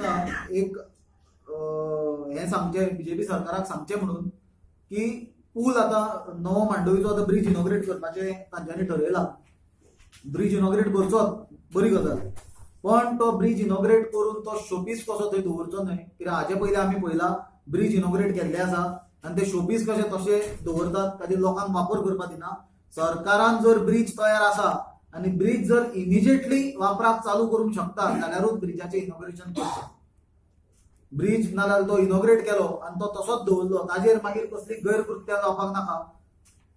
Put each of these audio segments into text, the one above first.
दिसता एक हें सांगचें बीजेपी सरकाराक सांगचें म्हणून की पूल आतां नवो मांडवीचो आतां ब्रीज इनॉग्रेट करपाचें तांच्यांनी ठरयलां. ब्रीज इनॉग्रेट करचोच, बरी गजाल, पण तो ब्रीज इनॉग्रेट करून तो शोपीस कसो थंय दवरचो न्हय. कित्याक हाजे पयलीं आमी पळयला ब्रीज इनॉग्रेट केल्ले आसा आनी ते शोपीस कशे तशे दवरतात, ताजेर लोकांक वापर करपाक दिना. सरकारान जर ब्रीज तयार आसा आनी ब्रीज जर इमिजिएटली वापराक चालू करूंक शकता जाल्यारूच ब्रिजाचें इनॉग्रेशन करचें. ब्रीज नाजाल्यार तो इनॉग्रेट केलो आनी तो तसोच दवरलो ताजेर मागीर कसली गैरकृत्यां जावपाक नाका,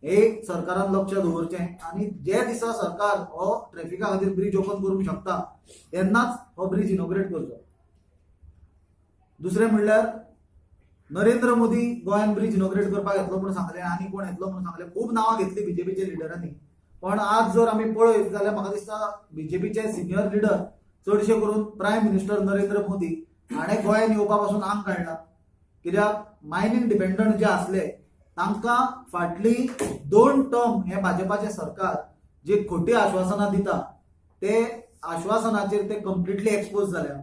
हे सरकारान लक्ष दवरचें. आनी जे दिसा सरकार हो ट्रॅफिका खातीर ब्रीज ओपन करूंक शकता तेन्नाच हो ब्रीज इनॉग्रेट करचो. दुसरें म्हणल्यार नरेंद्र मोदी गोंयान ब्रीज इनॉग्रेट करपाक येतलो म्हूण सांगलें आनी कोण येतलो म्हूण सांगलें, खूब नांवां घेतली बीजेपीच्या लिडरांनी. पण आज जर आमी पळयत जाल्यार म्हाका दिसता बीजेपीचे सिनियर लिडर चडशे करून प्रायम मिनिस्टर नरेंद्र मोदी हाणें गोंयान येवपा पासून आंग काडला. कित्याक मायनींग डिपेंडंट जे आसले तांकां फाटली 2 टर्म हे भाजपाचें सरकार जे खोटी आश्वासनां दिता ते आश्वासनाचेर ते कंप्लिटली एक्सपोज जाल्या.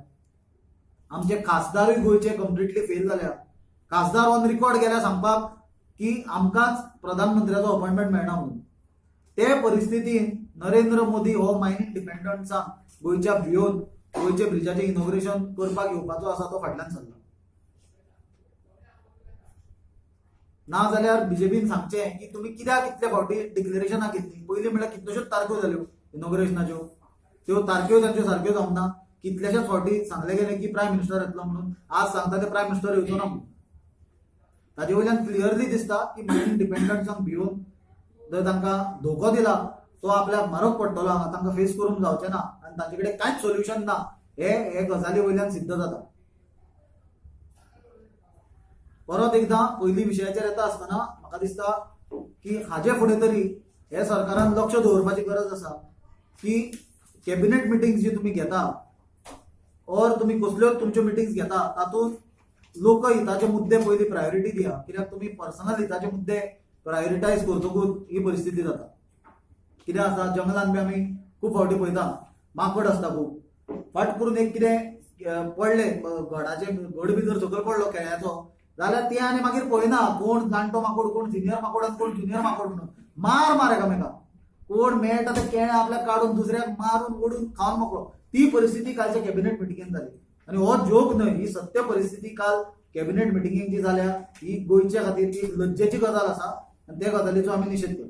आमचे खासदारूय गोंयचे कंप्लिटली फेल जाल्या. खासदार ऑन रिकॉर्ड गेल्या सांगपाक की आमकांच प्रधानमंत्र्याचो अपॉयंटमेंट मेळना म्हणून. ते परिस्थितीन नरेंद्र मोदी हो मायनींग डिपेंडंट्सांक गोंयच्या भियोन गोंयच्या ब्रिजाचें इनॉग्रेशन करपाक येवपाचो आसा तो फाटल्यान सरला. ना जाल्यार बीजेपीन सांगचें की तुमी कित्याक इतले फावटी डिक्लेरेशनां घेतली. पयलीं म्हणल्यार कितल्योश्योच तारख्यो जाल्यो इनॉग्रेशनाच्यो, त्यो तारख्यो तांच्यो सारक्यो जावंक ना. कितल्याश्याच फावटी सांगलें गेलें की प्रायम मिनिस्टर येतलो म्हणून, आज सांगता ते प्रायम मिनिस्टर येवचो ना म्हणून. ताजे वयल्यान क्लियरली दिसता की मायनींग डिपेंडंट्सांक भियोन जर तांकां धोको दिला तो आपल्याक म्हारग पडटलो, हांगा तांकां फेस करूंक जावचें ना आनी तांचे कडेन कांयच सोल्युशन ना हे हे गजाली वयल्यान सिद्ध जाता. परत एकदां पयलीं विशयाचेर येता आसतना म्हाका दिसता की हाजे फुडें तरी हे सरकारान लक्ष दवरपाची गरज आसा की कॅबिनेट मिटिंग्स जी तुमी घेता ऑर तुमी कसल्योच तुमच्यो मिटिंग्स घेता तातूंत लोकहिताचे मुद्दे पयलीं प्रायोरिटी दिया. कित्याक तुमी पर्सनल हिताचे मुद्दे प्रायोरिटायज करतकूच ही परिस्थिती जाता. कितें आसा जंगलान बी आमी खूब फावटी पळयता माकड आसता खूब, फाट करून एक कितें पडलें घडाचें घड बी जर सकयल पडलो केळ्याचो जाल्यार ते आनी मागीर पळयना कोण जाणटो माकोड कोण सिनियर माकोड आनी कोण ज्युनियर माकोड म्हणून मार मार एकामेका, कोण मेळटा ते केळें आपल्याक काडून दुसऱ्याक मारून ओडून खावन मोकळो. ती परिस्थिती कालच्या कॅबिनेट मिटिंगेन जाली आनी हो जोक न्हय, ही सत्य परिस्थिती काल कॅबिनेट मिटिंगेन जी जाल्या ही गोंयच्या खातीर ती लज्जेची गजाल आसा आनी ते गजालीचो आमी निशेध करता.